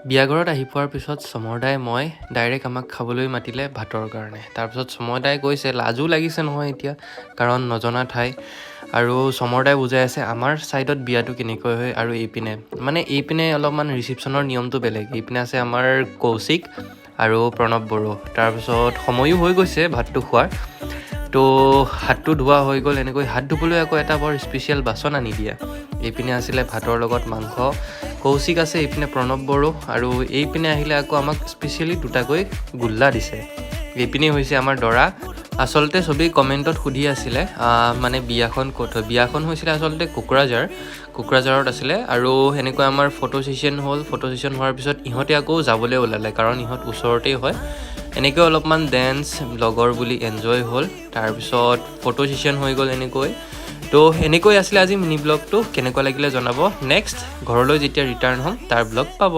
বিয়াঘৰত আহি পোৱাৰ পিছত সমৰদাই মই ডাইৰেক্ট আমাক খাবলৈ মাতিলে ভাতৰ কাৰণে। তাৰপিছত সমৰদাই কৈছে, লাজো লাগিছে নহয় এতিয়া, কাৰণ নজনা ঠাই। আৰু সমৰদাই বুজাই আছে আমাৰ ছাইডত বিয়াটো কেনেকৈ হয় আৰু এইপিনে, মানে এইপিনে অলপমান ৰিচিপশ্যনৰ নিয়মটো বেলেগ। এইপিনে আছে আমাৰ কৌশিক আৰু প্ৰণৱ বড়ো। তাৰপিছত সময়ো হৈ গৈছে ভাতটো খোৱাৰ, তো হাতটো ধোৱা হৈ গ'ল। এনেকৈ হাত ধুবলৈ আকৌ এটা বৰ স্পেচিয়েল বাচন আনি দিয়ে। এইপিনে আছিলে ভাতৰ লগত মাংস, কৌশিক আছে, এইপিনে প্ৰণৱ বড়ো আৰু এইপিনে আহিলে আকৌ আমাক স্পেচিয়েলি দুটাকৈ গোল্লা দিছে। এইপিনে হৈছে আমাৰ দৰা। আচলতে চবেই কমেণ্টত সুধি আছিলে মানে বিয়াখন ক'ত হয়। বিয়াখন হৈছিলে আচলতে কোকৰাঝাৰ, কোকৰাঝাৰত আছিলে। আৰু সেনেকৈ আমাৰ ফটো ছেশ্যন হ'ল। ফটো ছেশ্যন হোৱাৰ পিছত ইহঁতে আকৌ যাবলৈ ওলালে, কাৰণ ইহঁত ওচৰতেই হয়। এনেকৈ অলপমান ডেন্স লগৰ বুলি এনজয় হ'ল। তাৰপিছত ফটো ছেশ্যন হৈ গ'ল এনেকৈ। তো এনেকৈ আছিলে আজি মিনি ব্লগটো। কেনেকুৱা লাগিলে জনাব। নেক্সট ঘৰলৈ যেতিয়া ৰিটাৰ্ণ হ'ম, তাৰ ব্লগ পাব।